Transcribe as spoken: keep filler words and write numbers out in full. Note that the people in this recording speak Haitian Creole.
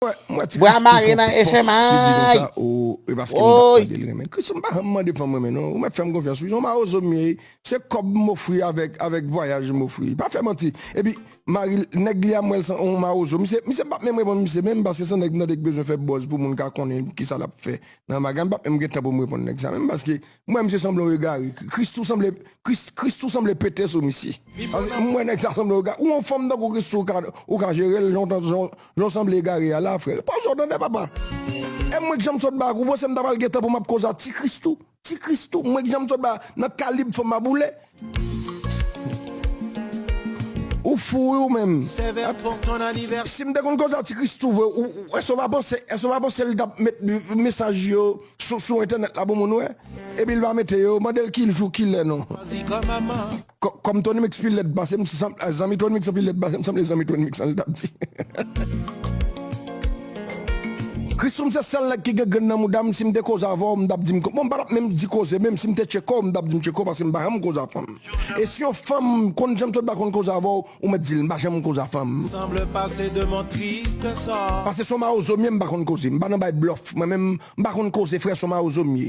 Mwen, mwen ti Bwa Christophe mare nan Post H M I. Ki di konsa, o, e paske m t ap mande l renmen. Christophe, m pa janm mande fanm renmen, non. Ou mèt fè m konfyans, wi. Se yon mawozo m ye. Se kòb m ofri avèk, avèk vwayaj m ofri. Pa fè manti. Epi, mari, nèg li a m wè l se yon mawozo. Misye, misye p ap menm reponn misye menm, paske se nèg m tande k bezwen fè buzz pou moun ka konnen kisa l ap fè nan bagay. M p ap menm gen tan pou m reponn nèg sa menm, paske m wè misye sanble yon egare. Christoo sanble, Chris-, Christoo sanble pete sou misye. Paske m wè nèg sa sanble yon egare. Ou yon fanm tankou Christoo, ou ka, ou ka jere l, jan w tan-, jan w, jan w sanble egare a la, frè. Poze w tande, papa. E mwen k janm sot ba ak ou, panse m ta pral gen tan pou m ap koze a ti Christoo? Ti Christoo, mwen k janm sot ba nan kalib fanm m ap boule. Ou fou, wi, ou menm. Si m te konn koze a ti Christoo vre, ou, ou, èske w pa panse, èske w pa panse l t ap met mesaj yo sou, sou entènèt la pou moun wè? Epi l pa mete yo, mande l ki jou, ki lè non. Kò-, kòm Tony Mix pi lèd pase m, zanmi Tony Mix an pi lèd pase m, sanble zanmi Tony Mix an l t ap di. Christoo, m se sèl nèg ki gen grenn nan mouda m, si m te koze avè w, m t ap di m, bon, m pa t ap menm di koze, menm si m te tcheke w, m t ap di m tcheke w, paske m pa janm koze a fanm. E si yon fanm konn janm sot ba konn koze avè w, ou mèt di l, m pa janm koze a fanm. Paske se yon mawozo m ye, m pa konn koze, m pa nan bay blòf, mwen menm, m pa konn koze, frè, se yon mawozo m ye.